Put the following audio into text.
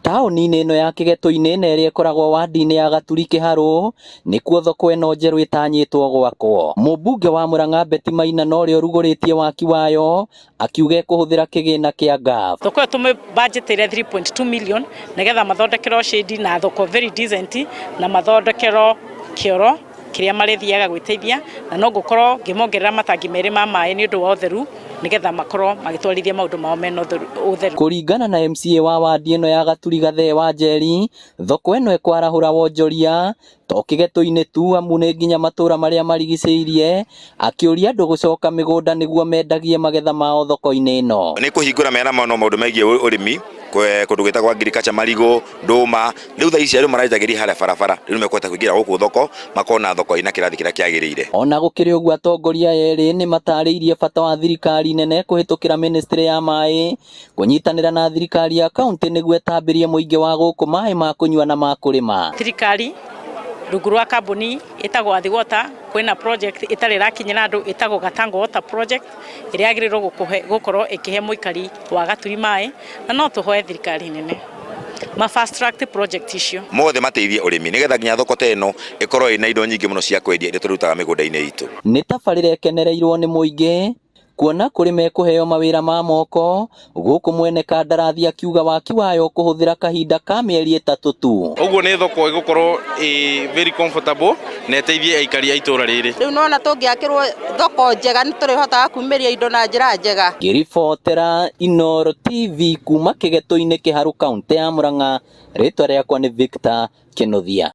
Taũni-inĩ ĩno ya Kĩgetũ-inĩ na ĩrĩa ĩkoragwo wadi-inĩ ya Gaturi Kĩharũ nĩkuo thoko ĩno njerũ ĩtanyĩtwo gwakwo. Mũmbunge wa Murang'a Betty Maina na ũrĩa ũrugũrĩtie waki wayo akiuga ĩkũhũthĩra kĩgĩna kĩa NGAAF. Thoko ĩyo tũmĩbanjetĩire 3.2 million nĩgetha mathondekerwo shade na thoko very decent na mathondekerwo kĩoro kĩrĩa marĩthiaga gwĩteithia, na no ngũkorwo ngĩmongerera matangi 2 ma maĩ nĩ ũndũ wa ũtheru nĩgetha makorwo magĩtwarithia maũndũ mao mena ũtheru. Kũringana na MCA wa wadi ĩno ya Gaturi Gathee wa Njeri, thoko ĩno ĩkwarahũra wonjoria to Kĩgetũ-inĩ tu amu nĩ nginya matũra marĩa marigicĩirie, akĩũria andũ gũcoka mĩgũnda nĩguo mendagie magetha mao thoko-inĩ ĩno. Nĩ kũhingũra mena mũno maũndũ megiĩ ũrĩmi kũndũ gwĩtagwo agriculture, marigũ, ndũma. Rĩu thaa ici andũ marenjagĩria harĩa barabara, rĩu nĩ mekũhota kũingĩra gũkũ thoko makona thoko ĩna kĩrathi kĩrĩa kĩagĩrĩire. Ona gũkĩrĩ ũguo, atongoria aya erĩ nĩ matarĩirie bata wa thirikari nene kũhĩtũkĩra ministry ya maĩ kũnyitanĩra na thirikari ya kaunti nĩguo ĩtambĩrie mũingĩ wa gũkũ maĩ ma kũnyua na ma kũrĩma. Thirikari rungu rwa kambuni ĩtagwo Athi Water kwĩna project ĩtarĩ ĩrakinyĩra andũ ĩtagwo Gatango Water Project ĩrĩa yagĩrĩirwo gũkorwo ĩkĩhe mũikari wa Gaturi maĩ, na no tũhoe thirikari nene ma fast track project icio. Mothe mateithie ũrĩmi nĩgetha nginya thoko ta ĩno ĩkorwo ĩna indo nyingĩ mũno cia kwendia iria tũrutaga mĩgũnda-inĩ itũ. Nĩ tabarĩra ĩkenereirwo nĩ mũingĩ kuona kũrĩ mekũheo mawĩra ma moko gũkũ mwene kandarathi akiuga waki wayo kũhũthĩra kahinda ka mĩeri 3 tu. Ũguo nĩ thoko ĩgũkorwo ĩ very comfortable na ĩteithie aikari a itũra rĩrĩ. Rĩu nona tũngĩakĩrwo thoko njega nĩ tũrĩhotaga kumĩria indo na njĩra njega. Ngĩribotera Inooro TV kuma Kĩgetũ-inĩ Kĩharũ, kaũntĩ ya Murang'a, rĩtwa rĩakwa nĩ Victor Kĩnuthia.